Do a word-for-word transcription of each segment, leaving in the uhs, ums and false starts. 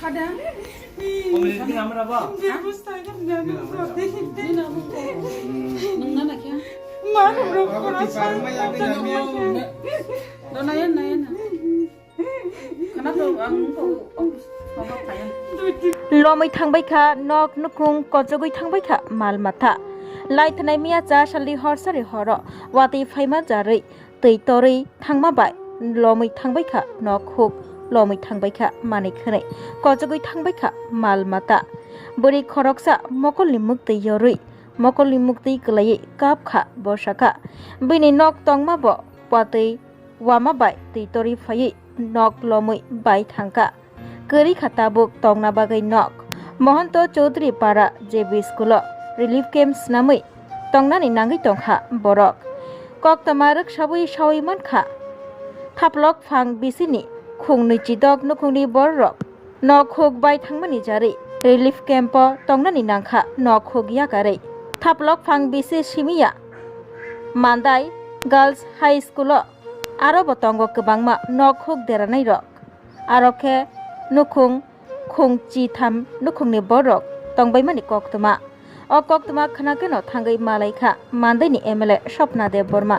Kada? Komini sini amra ba? Bebos tiger jani protect. Nung nana kya? Maru rok kora sa. Dona yan na yan na. Khana to ang ko office phayan. Lomwi thangbai kha nok nukhung, kochogwi thangbai kha mal matha. Lai thanai miya cha salni hor sari horo watwi phaima jarwi twi torwi thangma bai lomwi thangbai kha nok huk, lomwi thangbai kha manwi khwnwi, kochogwi thangbai kha mal mata. Bwrwi khoroksa mokolni muktwi yorwi, mokolni muktwi kwlaiwi kap kha, bwsa kha. Bini nok tongma bo watwi wama bai twi torwi phaiwi nok lomwi bai thangkha. Kwrwi kha tabuk tongna bagwi nok. Mohanto Chaudhary Para J B School o relief camp swnamwi tongnani nangwi tongkha borok. Koktwma rwksabwi sawi mankha, Thaplok phang bisini khung nwi chidok nukhungni bororok nok huk bai thangmani jarwi relief camp o tongnani nangkha nok huk yakarwi. Thaplok phang bisi simiya Mandai Girls High School o aro bo tongo kwbangma nok huk deranai rok. Aro khe nukhung khung chitham nukhungni borok tongbaimani koktwma. O koktwma khna kheno thangwi malai kha Mandaini M L A Swapna Debbarma.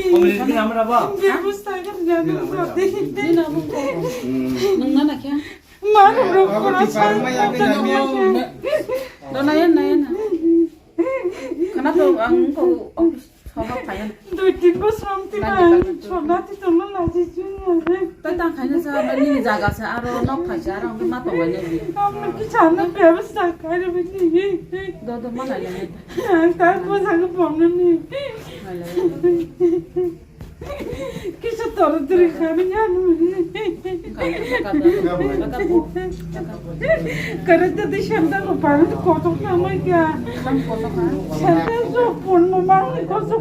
Komini sini amra ba? Bebos tiger jani protect. Nung nana kya? Maru rok kora sa. Dona yan na yan na. Khana to ang ko office. Dui tin bosor ang twi nai, sona twi tongna laji chwng. Tai tang khaina sa, nini jaga sa, aro nok thaisa, aro ang ma tonglai nai. Ang ki sana bebas sa khai re bini. Do, do, ma lai lai. Ang ta ko sa ko pom ni. Lai lai. Kisa tor tiri khai ni ya nu. Kare ta di santa ko pa ko to ka mai kya. Santa so pon mo ma ko so.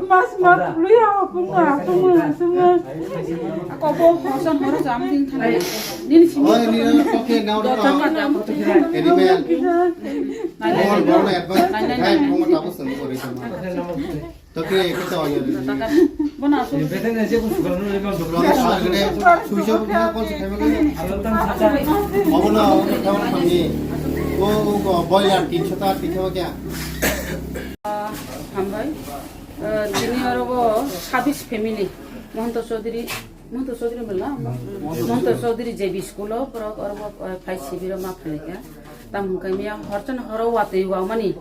Mas mat luya punga punga punga. Ako bo hosan horo jam din thana. Nini simi. Oi, nini koke nau do. Eri mel. Bol bol na advance. Hai, punga tabu sanu kori sama. Toke kita oi. Bona asu. Suiso kol se khai ma. Obo na, obo na kami. O, o, boiler tinsho ta tinsho kya? Ah, hambai. Eh, tini oro bo sabis family. Mohanto Chaudhary, Mohanto Chaudhary mela? Mohanto Chaudhary J B school o, borok oro bo, eh, phai sibiro ma phailika. Tam hwnkhe miya horchon horo watwi wamani.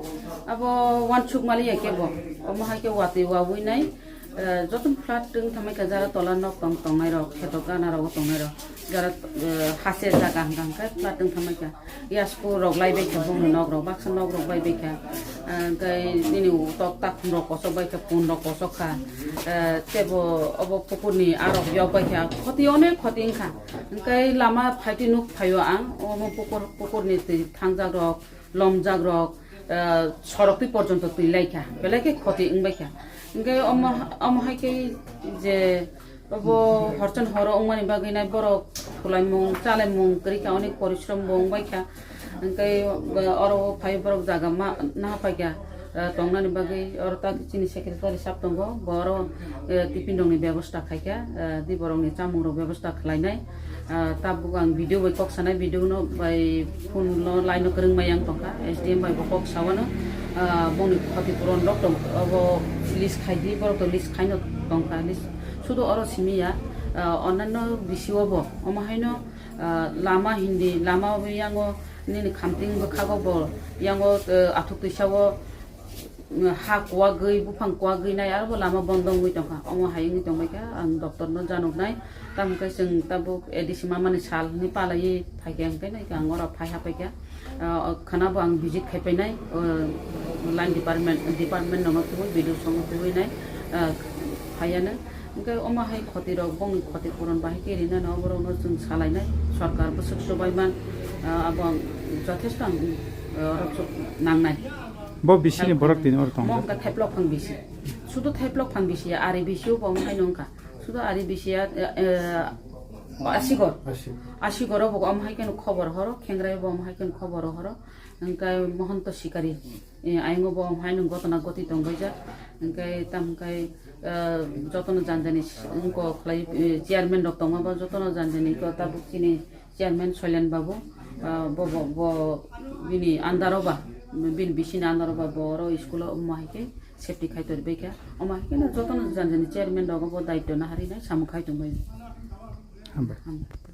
Abo wansuk mali ya kebo. Omo hai khe watwi wawi nai. Eh, joto flat twng thamai kha jara tola nok tong tongnai rok, kheto gana rogo tongnai rok. Jara, eh, hase jaga hwnkha hwnkhe flat twng thamai kha. Yasku rok lai bai kha, bongni nok rok, baksa nok rok bai bai kha. Ah, tei nini u tok takhum rok kosok bai kha, pun rok kosok kha. Ah, tebo obo pukur ni arok yok bai kha. Khoti onek khoti wngkha. Hwnkhe lama phaiti nuk phaio ang, omo pukur, pukur ni twi thangjak rok, lomjak rok, ah, sorok twi porjonto twi lai kha. Belai khe khoti wng bai kha. Hwnkhe omo, omo hai khe je Obo horchon horo wngmani bagwi nai borok khwlaimung, chalaimung kwrwi kha, onek porishrom bo wng bai kha. Hwnkhe, eh, oro phai borok jaga ma naha phai kha, Ah, tongnani bagwi oro ta chini secretary sab tongo, bo oro, eh, tiffin rokni bebosta khaikha, eh, di borokni chamung rok bebosta khlainai. Ah, tabuk ang video bai kok sanai, video no bai phone no line no kwrwng mai yang tongkha, S D M bai bo kok sawano, ah, bongni khoti puron rok tong, obo list khai di, borok to list khaino tongkha, list sudu oro simi ya, ah, onanno bisi obo, omo haino, ah, lama hindi, lama yango nini khamting bwkhago bo yango, eh, athuk twisa o, mm, ha kuwagwi, buphang kuwagwi nai, aro bo lama bondo wngwi tongkha. Omo hai wngwi tongbaikha, ang doctor no janoknai. Tamo khe chwng tabuk A D C mamani sal hinwi palaiwi phaikha, hwnkhe naikha ang oro phai hapaikha. Ah, khana bo ang visit khai painai, ah, line department, department no tubui, B D O song tubui nai, ah, phaiya nw. Hwnkhe omo hai khoti rok, bongni khoti puron bahai khe rina no, oborok no chwng salainai. Sorkar bwswk chubai man, ah, abo ang jothesto ang, ah, orok chuk nangnai. Bo bisini borok tini oro tongo. Mo wngkha thaiplok phang bisi. Sudu thaiplok phang bisi ya, ari bisi o bo wngkha nw wngkha. Sudu ari bisi ya, eh, eh, asigor. Asigor. Asigor o bo omo hai khe nw khobor horo, khengrai bo omo hai khe nw khobor horo. Hwnkhe Mohonto Sikari, eh, ayang o bo omo hai nw gotona goti tongbaijak. Hwnkhe tam hwnkhe, eh, jotono janjani s-, wngkok khlai, eh, chairman rok tongma bo jotono janjani ko tabuk chini chairman Soilen Babu, ah, bo, bo, bo bini under o ba, bini bisini under o ba, bo oro school o omo hai khe safety khai tori baikha. Omo hai khe no jotono janjani chairman rok bo daityo naharwi nai samung khai tongbai. Hambai. Hambai.